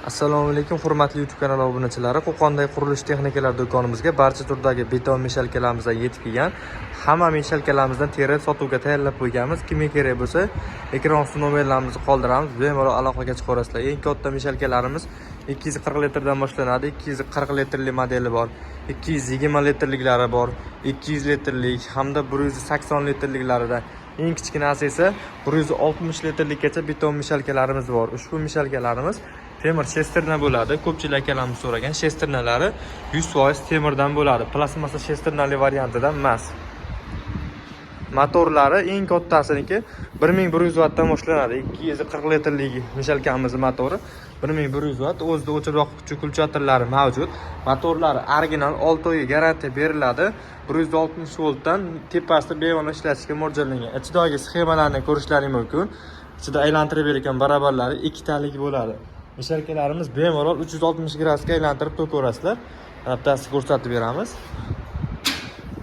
Assalomu alaykum, hurmatli YouTube kanali obunachilari. Qo'qondagi qurilish texnikalari do'konimizga barcha turdagi beton мешалка larimizdan yetib kelgan. Hamma мешалка larimizdan terib, sotuvga tayyorlab qo'yganmiz. Kimga kerak bo'lsa, ekran osti nomerlarimizni qoldiramiz. Bemalol aloqaga chiqaverasizlar. Eng katta мешалка larimiz 240 litrdan boshlanadi. 240 litrli modeli bor, 220 litrliklari bor, 200 litrlik hamda 180 litrliklarida, eng kichkinasi esa 160 litrlikgacha beton мешалка larimiz bor. Ushbu мешалка larimiz temir шестерня bo'ladi. Ko'pchilik akalarimiz so'ragan шестерня lari 100% temirdan bo'ladi, plastmassa шестерня li variantidan emas. Motorlari eng kattasiniki 1100 vattdan boshlanadi. 240 litrlik мешалка mizni motori 1100 vatt, o'zida o'chirib yoquvchi включатель lari mavjud. Motorlari original, 6 oyga garantiya beriladi. 160 voltdan tepasida bemalol ishlatishga mo'ljallangan. Ichidagi sxemalarni ko'rishlaring mumkin. Ichida aylantirib berayotgan barabanlari ikkitalik bo'ladi. Мешалка larimiz bemalol 360 gradusga aylantirib to'kaverasizlar. Bittasini ko'rsatib beramiz.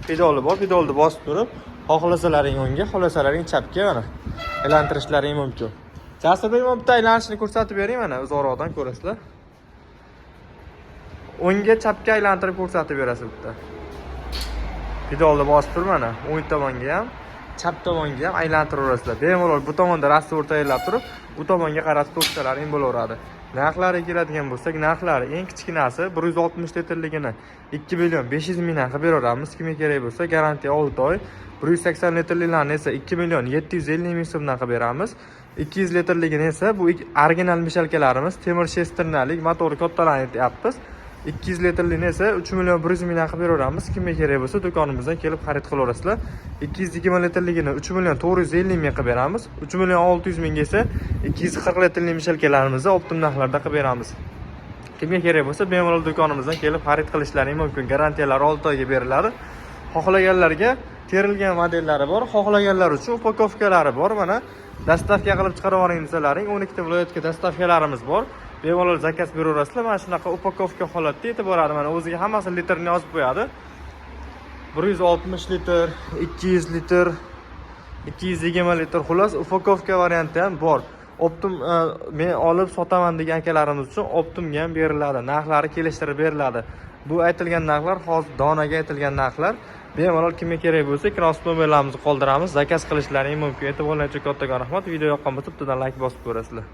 Pedali bor, pedalni bosib turib, xohlasalaring o'ngga, xohlasalaring chapga, mana, aylantirishlaring mumkin. Jasurbek, mana bitta aylanishini ko'rsatib bering, mana, uzoqroqdan ko'rasizlar. O'ngga, chapga aylantirib ko'rsatib berasiz bitta. Pedalni bosib turib, mana, o'ng tomonga ham, chap tomonga ham aylantiraverasizlar. Bemalol bu tomonda раствор tayyorlab turib, u tomonga qaratib to'ksalaring bo'laveradi. Narxlariga keladigan bo'lsak, narxlari eng kichkinasi 160 litrligini 2 million 500 mingdan qilib beraveramiz. Kimga kerak bo'lsa, garantiya 6 oy. 180 litrliklarni esa 2 million 750 ming so'mdan qilib beramiz. 200 litrligini esa, bu original мешалка larimiz, temir шестерня lik, motori kattalarni aytyapmiz. 200 litrlikni esa 3 million 100 mingdan qilib beraveramiz. Kimga kerak bo'lsa, do'konimizdan kelib xarid qilaverasizlar. 220 litrligini 3 million 450 ming qilib beramiz. 3 million 600 mingga esa 240 litrli мешалка larimizni оптом narxlarda qilib beramiz. Kimga kerak bo'lsa, bemalol do'konimizdan kelib xarid qilishlaring mumkin. Garantiyalar 6 oyga beriladi. Xohlaganlarga terilgan modellari bor, xohlaganlar uchun упаковка lari bor. Mana, доставка qilib chiqarib yuboring desalaring, 12 ta viloyatga доставка larimiz bor. Bemalol заказ beraverasizlar. Mana shunaqa упаковка holatda yetib boradi. Mana, o'ziga hammasi litrini yozib qo'yadi. 160 litr, 200 litr, 220 litr, xullas, упаковка varianti ham bor. Оптом men olib sotaman degan akalarimiz uchun оптом ga ham beriladi. Narxlari kelishtirib beriladi. Bu aytilgan narxlar hozir donaga aytilgan narxlar. Bemalol kimga kerak bo'lsa, ekran osti nomerlarimizni qoldiramiz. Заказ qilishlaring mumkin. E'tiborlaring uchun kattakon rahmat. Video yoqqan bo'lsa, bittadan layk bosib ko'rasizlar.